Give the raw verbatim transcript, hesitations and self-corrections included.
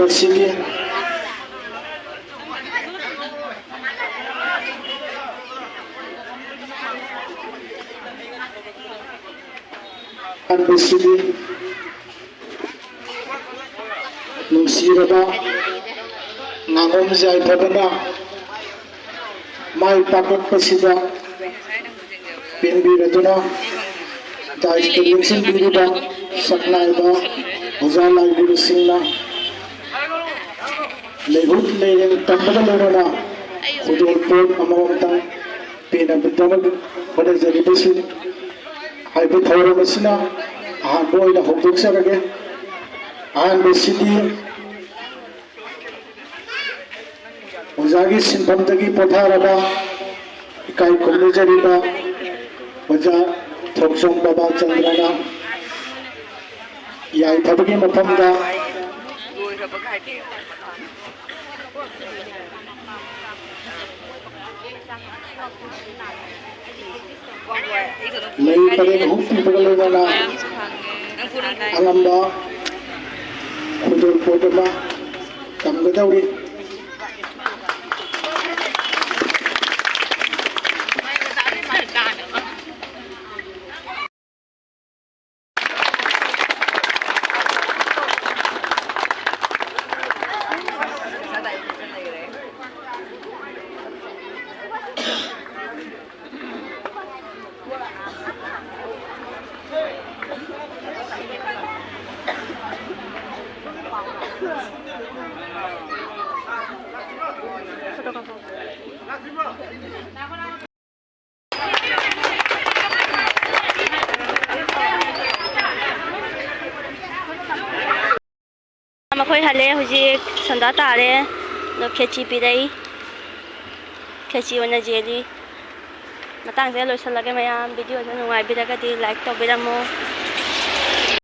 ꯑꯁꯤꯒꯤ ꯑꯍꯥꯟꯕꯁꯤꯗꯤ ꯅꯨꯡꯁꯤꯔꯕ ꯉꯥꯉꯣꯝ ꯌꯥꯏꯐꯕꯅ ꯃꯥꯏ ꯄꯥꯛꯂꯛꯄꯁꯤꯗ ꯄꯦꯟꯕꯤꯔꯗꯨꯅ ꯗꯥꯏꯁꯇ ꯂꯦꯡꯁꯤꯟꯕꯤꯔꯤꯕ ꯁꯛꯅꯥꯏꯕ ꯑꯣꯖꯥ ꯂꯥꯏꯒꯨꯔꯨꯁꯤꯡꯅ ꯂꯩꯍꯨꯠ ꯂꯩꯔꯦꯡ ꯇꯝꯕꯒ ꯂꯣꯏꯅꯅ ꯈꯨꯗꯣꯜꯄꯣꯠ ꯑꯃꯃꯝꯇꯪ ꯄꯤꯅꯕꯒꯤꯗꯃꯛ ꯍꯣꯠꯅꯖꯔꯤꯕꯁꯤ ꯍꯥꯏꯕ ꯊꯧꯔꯝ ꯑꯁꯤꯅ ꯑꯍꯥꯟꯕ ꯑꯣꯏꯅ ꯍꯧꯗꯣꯛꯆꯔꯒꯦ꯫ ꯑꯍꯥꯟꯕꯁꯤꯗꯤ ꯑꯣꯖꯥꯒꯤ ꯁꯤꯟꯐꯝꯗꯒꯤ ꯄꯣꯊꯥꯔꯕ ꯏꯀꯥꯏ ꯈꯨꯝꯅꯖꯔꯤꯕ ꯑꯣꯖꯥ ꯊꯣꯛꯆꯣꯝ ꯕꯕꯥꯆꯟꯗ꯭ꯔꯅ ꯌꯥꯏꯐꯕꯒꯤ ꯃꯐꯝꯗ ꯂꯩ ꯄꯔꯦꯡ ꯑꯍꯨꯝ ꯄꯤꯕꯒ ꯂꯣꯏꯅꯅ ꯑꯉꯝꯕ ꯈꯨꯗꯣꯜꯄꯣꯠ ꯑꯃ ꯇꯝꯒꯗꯧꯔꯤ꯫ ꯃꯈꯣꯏ ꯍꯜꯂꯦ꯫ ꯍꯧꯖꯤꯛ ꯁꯟꯗꯥ ꯇꯥꯔꯦ꯫ ꯑꯗꯣ ꯈꯦꯆꯤ ꯄꯤꯔꯛꯏ꯫ ꯈꯦꯆꯤ ꯑꯣꯏꯅ ꯌꯦꯜꯂꯤ꯫ ꯃꯇꯥꯡꯁꯤꯗ ꯂꯣꯏꯁꯤꯜꯂꯒꯦ ꯃꯌꯥꯝ꯫ ꯚꯤꯗꯤꯑꯣꯁꯦ ꯅꯨꯡꯉꯥꯏꯕꯤꯔꯒꯗꯤ ꯂꯥꯏꯛ ꯇꯧꯕꯤꯔꯝꯃꯣ꯫